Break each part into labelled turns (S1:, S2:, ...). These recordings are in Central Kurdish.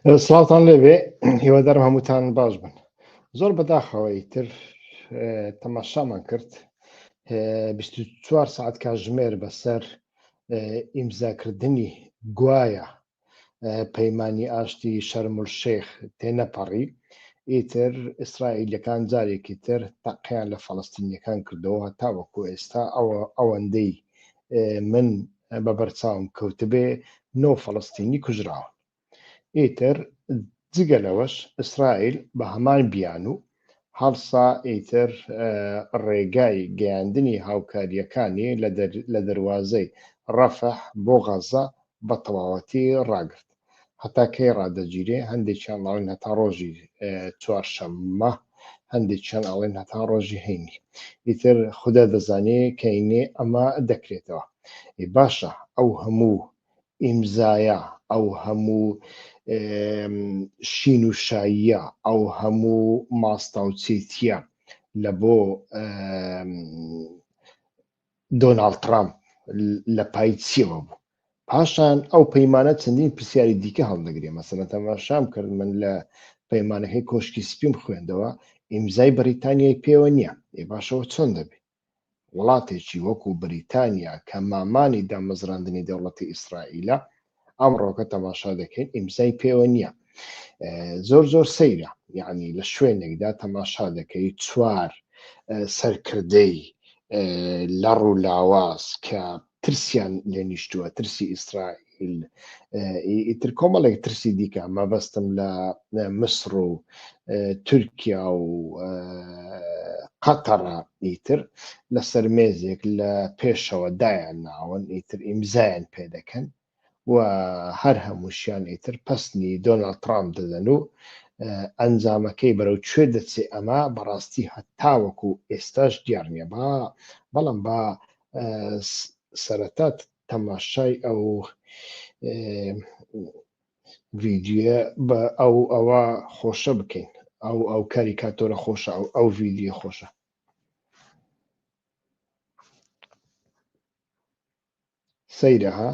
S1: سڵاوتان لێبێ هیوادارم هەمووتان باش بن زۆر بەداخەوە ئیتر تەماشامان کرد 24 ساعت کاتژمێر بەسەر ئیمزاکردنی گوایە پەیمانی ئاشتی شەرمول شێخ تێنەپەڕی ئیتر ئیسرائیلەکان جارێکی تر تەقیان لە فەڵستینیەکان کردەوە تاوەکو ئێستا ئەوە ئەوەندەی من بە بەرچاوم کەوتبێ نۆ فەڵستینی کوژراون ئیتر جگە لەوەش ئیسرائیل بە هەمان بیانوو هەڵسا ئیتر ڕێگای گەیاندنی هاوکارییەکانی لە دەروازەی ڕەفەح بۆ غەزە بە تەواوەتی ڕاگرت. هەتا کەی ڕادەگیرێ؟ هەندێکیان ئەڵێن هەتا ڕۆژی چوارشەممە، هەندێکیان ئەڵێن هەتا ڕۆژی هەینی. ئیتر خودا دەزانێ کەینێ ئەمە دەکرێتەوە. باشە ئەو هەموو ئیمزایە، ئەو هەموو شین و شاییە، ئەو هەموو ماستاوچێتیە لە بۆ دۆناڵد ترامپ لە پای چیەوە بوو؟ پاشان ئەو پەیمانە چەندین پرسیاری دیکە هەڵدەگرێ مەسەلەن تەماشام کرد من لە پەیمانەکەی کۆشکی سپیم خوێندەوە ئیمزای بەریتانیای پێوە نییە ئێ باشەوە چۆن دەبێ وڵاتێکی وەکو بریتانیا کە مامانی دامەزراندنی دەوڵەتی ئیسرائیلە ئەمڕۆکە تەماشا دەکەین ئیمزای پێوە نییە زۆر زۆر سەیرە یعنی لە شوێنێکدا تەماشا دەکەی چوار سەرکردەی لەڕ و لاواز کە ترسیان لێ نیشتووە ترسی ئیسرائیل ئیتر کۆمەڵێک ترسی دیکە مەبەستم لە مسر و تورکیا و قەتەڕە ئیتر لەسەر مێزێک لە پێشەوە دایان ناون ئیتر ئیمزایان پێ دەکەن و هەر هەمووشیان ئیتر پەسنی دۆناڵد ترامپ دەدەن و ئەنجامەکەی بەرەو کوێ دەچێ ئەمە بەڕاستی هەتاوەکو ئێستاش دیار نییە با بەڵام با سەرەتا تەماشای ئەو ڤیدیۆ بە ئەو ئەوە خۆشە بکەین ئەو ئەو کاریکاتۆرە خۆشە ئەو ئەو ڤیدیۆ خۆشە سەیرە ها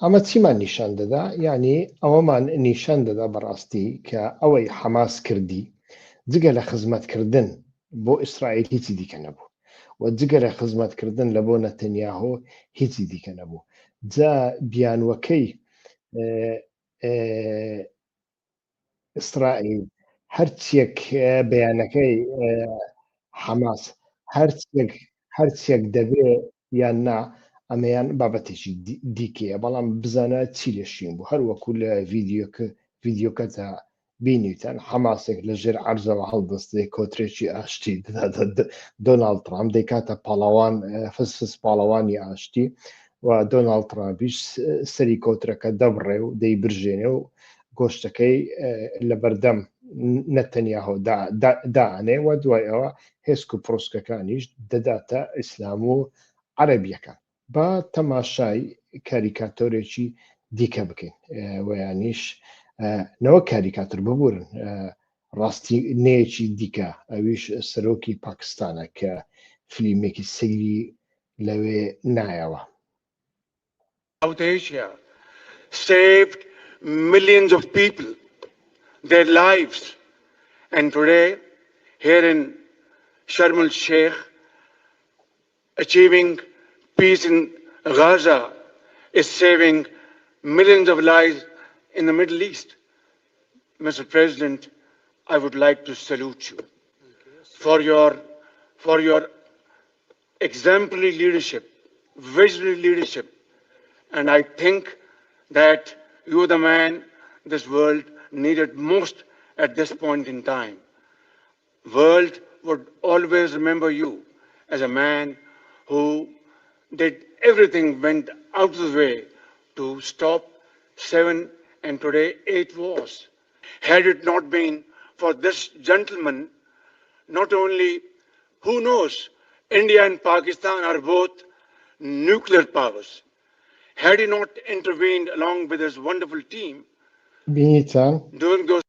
S1: ئەمە چیمان نیشان دەدا یعنی ئەوەمان نیشان دەدا بەڕاستی کە ئەوەی حەماس کردی جگە لە خزمەتکردن بۆ ئیسرائیل هیچی دیکە نەبوو و جگە لە خزمەتکردن لە بۆ نەتەنیاهۆ هیچی دیکە نەبوو جا بیانوەکەی ئیسرائیل هەرچیەک بەیانەکەی حەماس هەرچێک هەرچێک دەبێ یان نا ئەمەیان بابەتێکی دیکەیە بەڵام بزانە چی لە شین بوو هەر وەکو لە ڤیددیوکە ڤیددیوکەدا بینیتان حەماسێک لە ژێر عەرزەوە هەڵدەستێ کۆترێکی ئاشتی دەداتە دۆناڵد ترامپ دەیکاتە پاڵەوان فسفس پاڵەوانی ئاشتی و دۆناڵد ترامپیش سەری کۆترەکە دەبڕێ و دەیبرژێنێ و گۆشتەکەی لە بەردەم نەتەنیاهۆ دانێ و دوای ئەوە هێسک و پرۆسکەکانیش دەداتە ئیسلام و عەرەبیەکان با تەماشای کاریکاتۆرێکی دیکە بکەین ویانیش نەوە کاریکاتۆر ببورن ڕاستی نەیەکی دیکە ئەویش سەرۆکی پاکستانە کە فلیمێکی سەیری لەوێ نایەوە.
S2: South Asia saved millions of people, their lives. And today, here in Sharm el Sheikh, achieving peace in Gaza is saving millions of lives in the Middle East. Mr. President, I would like to salute you for your, for your exemplary leadership, visionary leadership. And I think that you're the man this world needed most at this point in time. World would always remember you as a man who did everything, went out of the way to stop seven and today eight wars. Had it not been for this gentleman, not only, who knows, India and Pakistan are both nuclear powers. Had he not intervened along with his wonderful team
S1: بینیتان
S2: during those.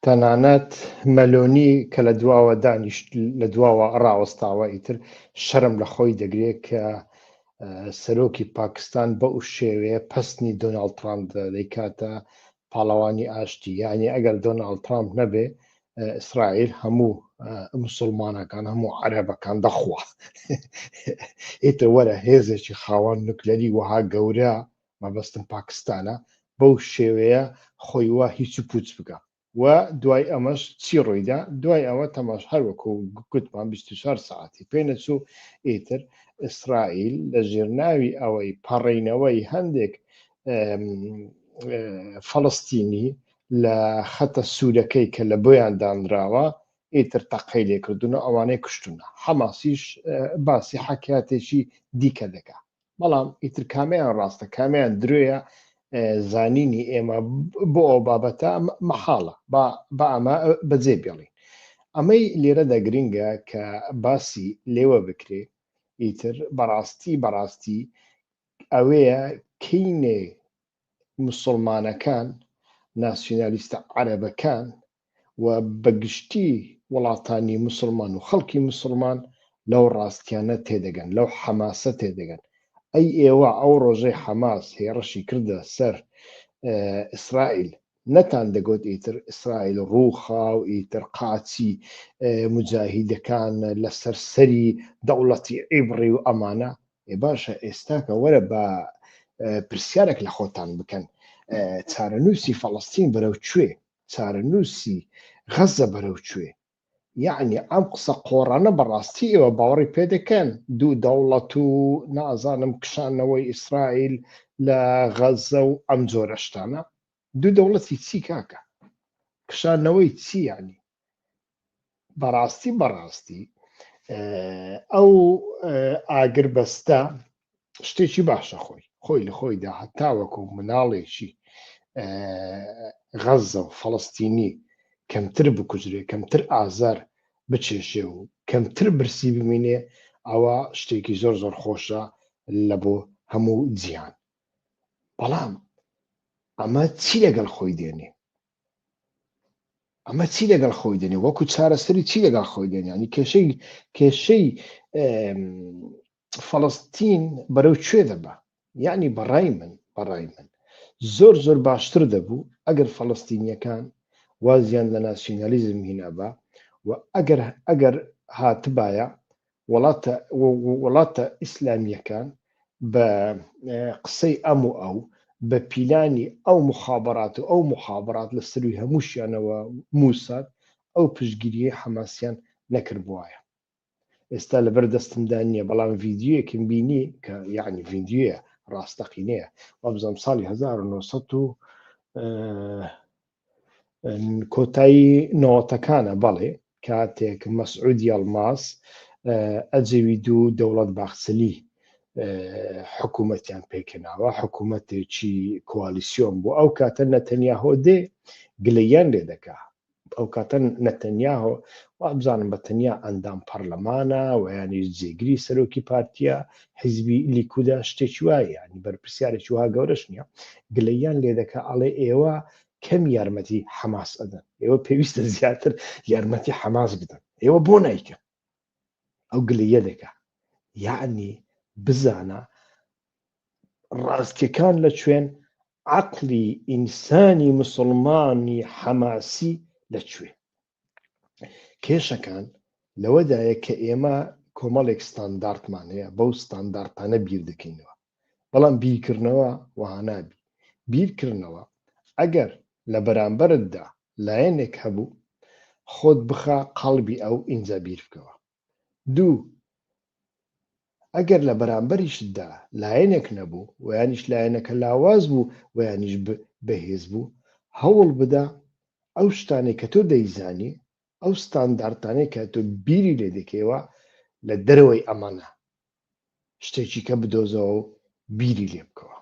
S1: تەنانەت مەلۆنی کە لە دواوە دانیشت لە دواوە ڕاوەستاوە ئیتر شەرم لە خۆی دەگرێت کە سەرۆکی پاکستان بەو شێوەیە پەسنی دۆناڵد ترامپ دەیکاتە پاڵەوانی ئاشتی یعنی ئەگەر دۆناڵد ترامپ نەبێ ئیسرائیل هەموو مسلمانەکان هەموو عەرەبەکان دەخوا ئیتر وەرە هێزێکی خاوەن نوکلەری وەها گەورە مەبەستم پاکستانە بەو شێوەیە خۆی وا هیچ و پوچ بکە و دوای ئەمەش چی ڕوویدا دوای ئەوە تەماش هەر وەکو گوتمان 24 ساعتی پێ نەچوو ئیتر ئیسرائیل لە ژێر ناوی ئەوەی پەڕینەوەی هەندێک فەڵستینی لە خەتە سوورەکەی کە لە بۆیان دانراوە ئیتر تەقەی لێکردون و ئەوانەی کوشتونە حەماسیش باسی حەکاتێکی دیکە دەکا بەڵام ئیتر کامیان ڕاستە کامیان درۆیە زانینی ئێمە بۆ ئەو بابەتە مەحاڵە با ئەمە بەجێ بێڵین ئەمەی لێرەدا گرنگە کە باسی لێوە بکرێ ئیتر بەڕاستی بەڕاستی ئەوەیە کەینێ موسڵمانەکان، ناسیونالیستە عەرەبەکان و بە گشتی وڵاتانی موسڵمان و خەڵکی موسڵمان لەو ڕاستیانە تێدەگەن، لەو حەماسە تێدەگەن. ئەی ئێوە ئەو ڕۆژەی حەماس هێڕشی کردە سەر ئیسرائیل نەتان دەگوت ئیتر ئیسرائیل ڕووخا و ئیتر قاچی موجاهیدەکان لەسەر سەری دەوڵەتی عیبڕی و ئەمانە؟ ئێ باشە ئێستاکە وەرە با پرسیارێک لە خۆتان بکەن چارەنووسی فەڵەستین بەرەو کوێ چارەنووسی غەزە بەرەو کوێ یعنی ئەم قسە قۆڕانە بەڕاستی ئێوە باوەڕی پێ دەکەن دوو دەوڵەت و نازانم کشانەوەی ئیسرائیل لە غەزە و ئەم جۆرە شتانە دوو دەوڵەتی چی کاکە کشانەوەی چی یعنی بەڕاستی بەڕاستی ئەو ئاگر بەستە شتێکی باشە خۆی خۆی لە خۆیدا هەتاوەکو مناڵێکی غەزە و فەڵستینی کەمتر بکوژرێ کەمتر ئازار بچێشێ و کەمتر برسی بمینێ ئەوە شتێکی زۆر زۆر خۆشە لە بۆ هەموو جیهان بەڵام ئەمە چی لەگەڵ خۆی دێنێ ئەمە چی لەگەڵ خۆی دێنێ وەکو چارەسەری چی لەگەڵ خۆی دێنێ ینی کێشەی کێشەی فەڵستین بەرەو کوێ دەبا یعنی بەڕای من بەڕای من زۆر زۆر باشتر دەبوو ئەگەر فەڵستینیەکان وازیان لە ناسیۆنالیزم هینابا و ئەگەر ئەگەر هاتبایە وڵاتە وڵاتە ئیسلامییەکان بە قسەی ئەم و ئەو بە پیلانی ئەو مخابرات و ئەو مخابرات لە سەروی هەمووشیانەوە موساد ئەو پشتگیریەی حەماسیان نەکردبوایە ئێستا لەبەر دەستمدا نییە بەڵام ڤیدیۆیەکم بینی کە یعنی ڤیدیۆیە ڕاستەقینەیە وابزانم ساڵی 1900 کۆتایی نەوەتەکانە بەڵێ کاتێک مەسعود یەڵماز ئەجەوید و دەوڵەت باخچەلی حکوومەتیان پێکهێناوە حکوومەتێکی کۆالیسیۆن بوو ئەو کاتە نەتەنیاهۆ دێ گلەیان لێ دەکا ئەو کاتە نەتەنیاهۆ وابزانم بە تەنیا ئەندام پەرلەمانە و یانیش جێگری سەرۆکی پارتیە حیزبی لیکودا شتێکی وایە یانی بەرپرسیارێکی وها گەورەش نییە گلەیان لێ دەکا ئەڵێ ئێوە کەم یارمەتی حەماس ئەدەن ئێوە پێویستە زیاتر یارمەتی حەماس بدەن ئێوە بۆ نایکەن ئەو گلەیە دەکا یعنی بزانە ڕاستیەکان لە کوێن عقلی ئینسانی مسلمانی حەماسی لە کوێ کێشەکان لەوەدایە کە ئێمە کۆمەڵێک ستاندارتمان هەیە بەو ستاندارتانە بیر دەکەینەوە بەڵام بیرکردنەوە وەها نابی بیرکردنەوە ئەگەر لە بەرامبەرتدا لایەنێک هەبوو خۆت بخە قاڵبی ئەو ئینجا بیر بکەوە دوو ئەگەر لە بەرامبەریشتدا لایەنێک نەبوو و یانیش لایەنەکە لاواز بوو و یانیش بەهێز بوو، هەوڵ بدە ئەو شتانەی کە تۆ دەیزانی، ئەو ستاندارتانەی کە تۆ بیری لێ دەکەیەوە لە دەرەوەی ئەمانە شتێکی کە بدۆزەوە و بیری لێ بکەوە.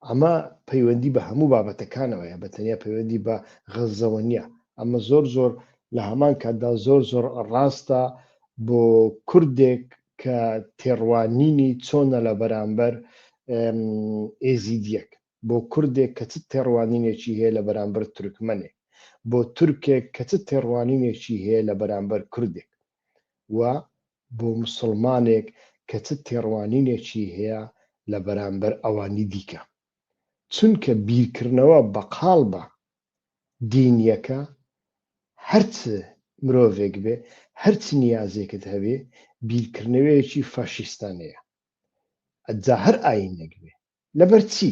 S1: ئەمە پەیوەندی بە هەموو بابەتەکانەوە هەیە، بە تەنیا پەیوەندی بە غەززەوە نییە. ئەمە زۆر زۆر لە هەمان کاتدا زۆر زۆر ڕاستە بۆ کوردێک کە تێڕوانینی چۆنە لە بەرامبەر ئێزیدیەک، بۆ کوردێک کە چ تێڕوانینێکی هەیە لە بەرامبەر تورکمەنێک. بۆ تورکێک کە چ تێڕوانینێکی هەیە لە بەرامبەر کوردێک و بۆ مسوڵمانێک کە چ تێڕوانینێکی هەیە لە بەرامبەر ئەوانی دیکە. چونکە بیرکردنەوە بە قاڵبە دینیەکە هەر چ مرۆڤێک بێ، هەر چ نیازێکت هەبێ، بیرکردنەوەیەکی فاشیستانەیە. جا هەر ئایینێک بێ. لەبەر چی؟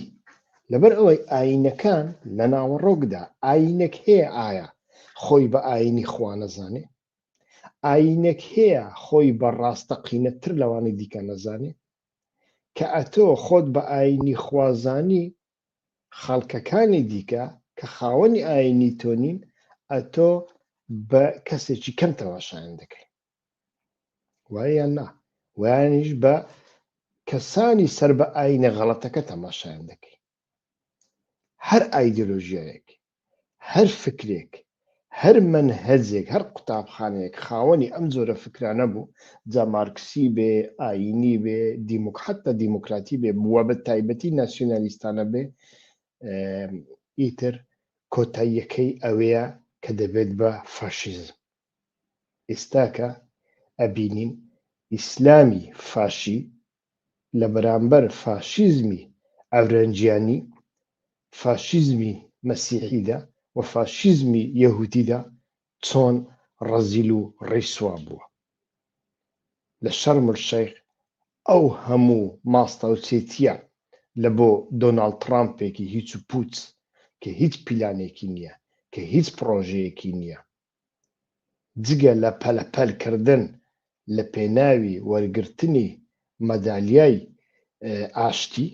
S1: لەبەر ئەوەی ئایینەکان لە ناوەڕۆکدا ئایینێک هەیە ئایا خۆی بە ئایینی خوا نەزانێ؟ ئایینێک هەیە خۆی بە ڕاستەقینەتر لەوانی دیکە نەزانێ؟ کە ئەتۆ خۆت بە ئایینی خوا زانی خەڵکەکانی دیکە کە خاوەنی ئایینی تۆ نین ئەتۆ بە کەسێکی کەم تەماشایان دەکەی. وایە یان نا؟ ویانیش بە کەسانی سەر بە ئاینە غەڵەتەکە تەماشایان دەکەی. هەر ئایدۆلۆژیایەک، هەر فکرێک، هەر مەنهەجێک، هەر قوتابخانەیەک خاوەنی ئەم جۆرە فکرانە بوو، جا مارکسی بێ، ئایینی بێ، دیموک حەتتا دیموکراتی بێ و بە تایبەتی ناسیۆنالیستانە بێ، ئیتر کۆتاییەکەی ئەوەیە کە دەبێت بە فاشیزم. ئێستاکە ئەبینین ئیسلامی فاشی لە بەرامبەر فاشیزمی ئەڤرەنجیانی، فاشیزمی مەسیحیدا و فاشیزمی یەهودیدا چۆن ڕەزیل و ڕیسوا بووە. لە شەرم الشیخ ئەو هەموو ماستاوچێتیە لە بۆ دۆناڵد تڕامپێکی هیچ و پوچ کە هیچ پیلانێکی نیە، کە هیچ پڕۆژەیەکی نیە، جگە لە پەلەپەل کردن لە پێناوی وەرگرتنی مەدالیای ئاشتی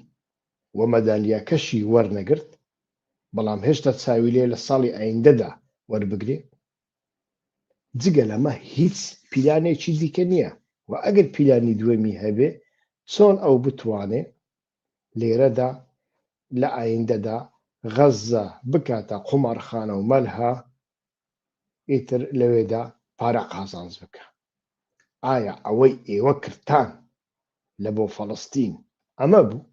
S1: و مەدالیاکەشی وەرنەگرت، بەڵام هێشتا چاوی لێیە لە ساڵی ئایندەدا وەربگرێ. جگە لەمە هیچ پیلانێکی دیکە نییە و ئەگەر پیلانی دووەمی هەبێ چۆن ئەو بتوانێ لێرەدا لە ئایندەدا غەززە بکاتە قومارخانە و مەلها ئیتر لەوێدا پارە قازانج بکە. ئایا ئەوەی ئێوە کردتان لە بۆ فەڵەستین ئەمە بوو؟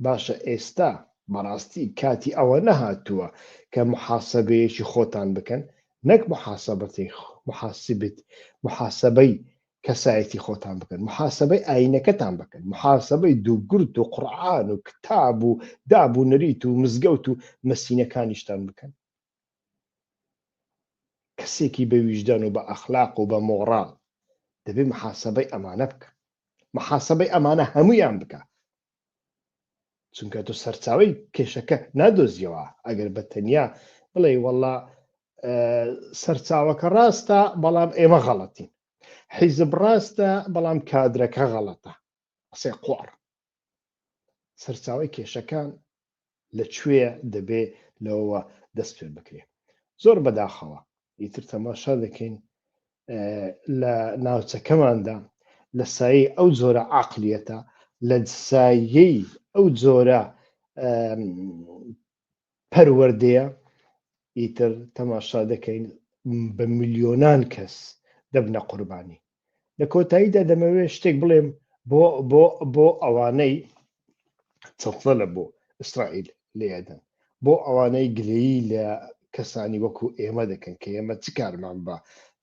S1: باشە ئێستا بەڕاستی کاتی ئەوە نەهاتووە کە محاسبەیەکی خۆتان بکەن نەک محاسبەتی محاسبت محاسبەی کەسایەتی خۆتان بکەن محاسبەی ئاینەکەتان بکەن محاسبەی دووگرت و قورعان و کتاب و داب و نەریت و مزگەوت و مەسینەکانیشتان بکەن کەسێکی بە ویژدان و بە ئەخلاق و بە مۆڕاڵ دەبێ محاسبەی ئەمانە بکە محاسبەی ئەمانە هەمویان بکە چونکە تۆ سەرچاوی کێشەکە نادۆزیەوە ئەگەر بە تەنیا بڵێ وەڵا سەرچاوەکە ڕاستە بەڵام ئێمە غەڵەتین حیزب ڕاستە بەڵام کادرەکە غەڵەتە قسەی قۆڕ سەرچاوی کێشەکان لە کوێ دەبێ لەوەوە دەست پێ بکرێ زۆر بەداخەوە ئیتر تەماشا دەکەین لە ناوچەکەماندا لە سایەی ئەو جۆرە عقلیەتە لە سایەی ئەو جۆرە پەروەردەیە ئیتر تەماشا دەکەین بە ملیۆنان کەس دەبنە قوربانی لە کۆتاییدا دەمەوێت شتێک بڵێم بۆ بۆ بۆ ئەوانەی چەتڵە لە بۆ ئیسرائیل لێدەن بۆ ئەوانەی گلەیی لە کەسانی وەکو ئێمە دەکەن کە ئێمە چ کارمان بە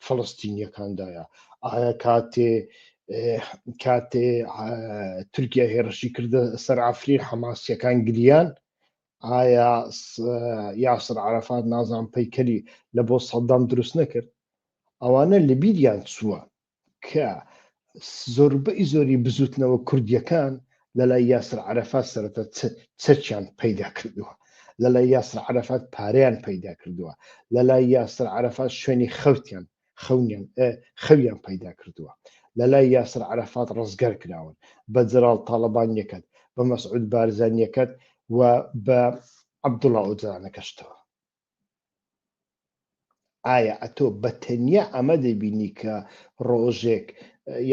S1: فەڵستینیەکاندایە ئایا کاتێ کاتێ تورکیا هێڕشی کردە سەر عفرین حەماسیەکان گریان ئایا یاسر عرفات نازان پەیکەری لە بۆ سەدام دروست نەکرد ئەوانە لە بیریان چووە کە زۆربەی زۆری بزوتنەوە کوردیەکان لەلای یاسر عەرەفات سەرەتا چەکیان پەیدا کردووە، لەلای یاسر عەرەفات پارەیان پەیدا کردووە، لەلای یاسر عەرەفات شوێنی خەوتیان خەونیان خەویان پەیدا کردووە، لەلای یاسر عەرەفات ڕزگار کراون، بە جەلال تاڵەبانیەکەت، بە مەسعود بارزانیەکەت و بە عەبدوڵا ئۆجالانەکەشتەوە. ئایا ئەتۆ بە تەنیا ئەمە دەبینی کە ڕۆژێک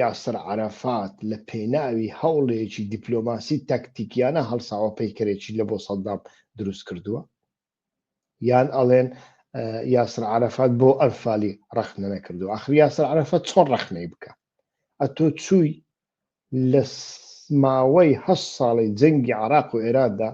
S1: یاسر عەرەفات لە پێناوی هەوڵێکی دیپلۆماسی تاکتیکیانە هەڵساوە پەیکەرێکی لە بۆ سەدام دروست کردووە؟ یان ئەڵێن یاسر عەرەفات بۆ ئەنفالی ڕەخنە نەکردووە؟ ئاخر یاسر عەرەفات چۆن ڕەخنەی بکە؟ ئەتۆ چووی لە ماوەی هەشت ساڵی جەنگی عراق و ئێراندا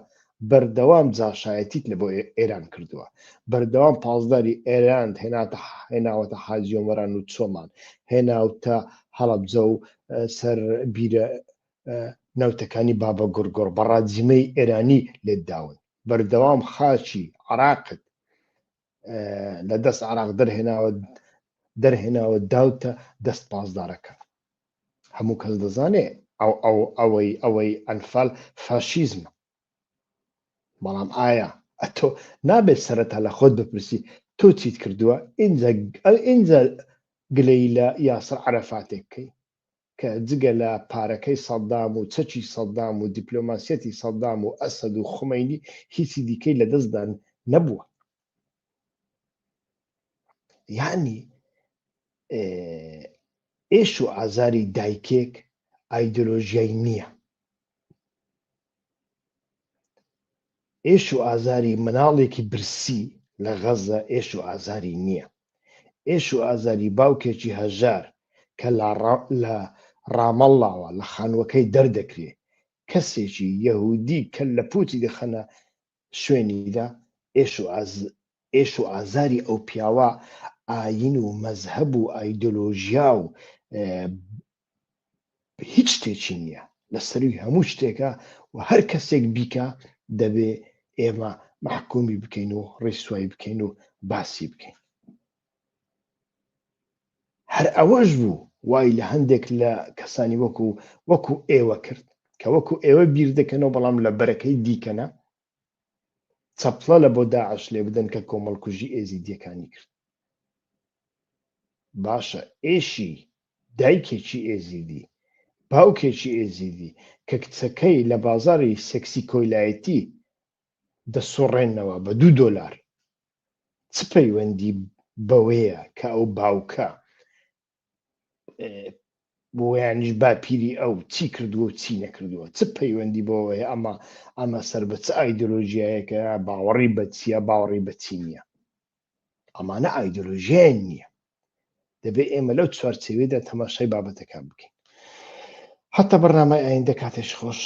S1: بەردەوام جاشایەتیت لە بۆ ئێران کردووە، بەردەوام پاسداری ئێرانت هێناتە هێناوەتە حاجی ئۆمەران و چۆمان، هێناوتە هەڵەبجە و سەر بیرە نەوتەکانی بابە گوڕگوڕ بە ڕاجیمەی ئێرانی لێت داون، بەردەوام خاکی عراقت لە دەست عراق دەرهێناوە دەرهێناوە داوتە دەست پاسدارەکە. هەموو کەس دەزانێ ئەو ئەو ئەوەی ئەوەی ئەنفال فاشیزمە بەڵام ئایا ئەتۆ نابێت سەرەتا لە خۆت بپرسی تۆ چیت کردووە ئینجا ئینجا گلەی لە یاسر عەرەفاتێک بکەی کە جگە لە پارەکەی سەدام و چەکی سەدام و دیپلۆماسیەتی سەدام و ئەسەد و خومەینی هیچی دیکەی لەدەستدا نەبووە یعنی ئێش و ئازاری دایکێک ئایدۆلۆژیای نییە. ئێش و ئازاری مناڵێکی برسی لە غەزە ئێش و ئازاری نییە. ئێش و ئازاری باوکێکی هەژار کە لە ڕامەڵڵاوە لە خانووەکەی دەردەکرێ، کەسێکی یەهودی کەللەپووتی دەخەنە شوێنیدا ئێش و ئێش و ئازاری ئەو پیاوە ئاین و مەزهەب و ئایدۆلۆژیا و هیچ شتێکی نییە لە سەروی هەموو شتێکە و هەر کەسێک بیکە دەبێ ئێمە محکومی بکەین و ڕیسوای بکەین و باسی بکەین هەر ئەوەش بوو وای لە هەندێک لە کەسانی وەکو وەکو ئێوە کرد کە وەکو ئێوە بیر دەکەنەوە بەڵام لە بەرەکەی دیکەنە چەپڵە لە بۆ داعش لێ بدەن کە کۆمەڵکوژی ئێزیدیەکانی کرد باشە ئێشی دایکێکی ئێزیدی باوکێکی ئێزیدی کە کچەکەی لە بازاری سێکسی کۆیلایەتی دەسوڕێنەوە بە دوو دۆلار چ پەیوەندی بەوەیە کە ئەو باوکە بۆیانیش باپیری ئەو چی کردووە و چی نەکردووە چ پەیوەندی بۆەوەیە ئەمە ئەمە سەر بە چ ئایدۆلۆژیایەکە باوەڕی بە چییە باوەڕی بە چی نییە ئەمانە ئایدۆلۆژیایان نییە دەبێ ئێمە لەو چوارچێوەیەدا تەماشای بابەتەکان بکەین حتا بەرنامەی ئایندە کاتێش خۆش.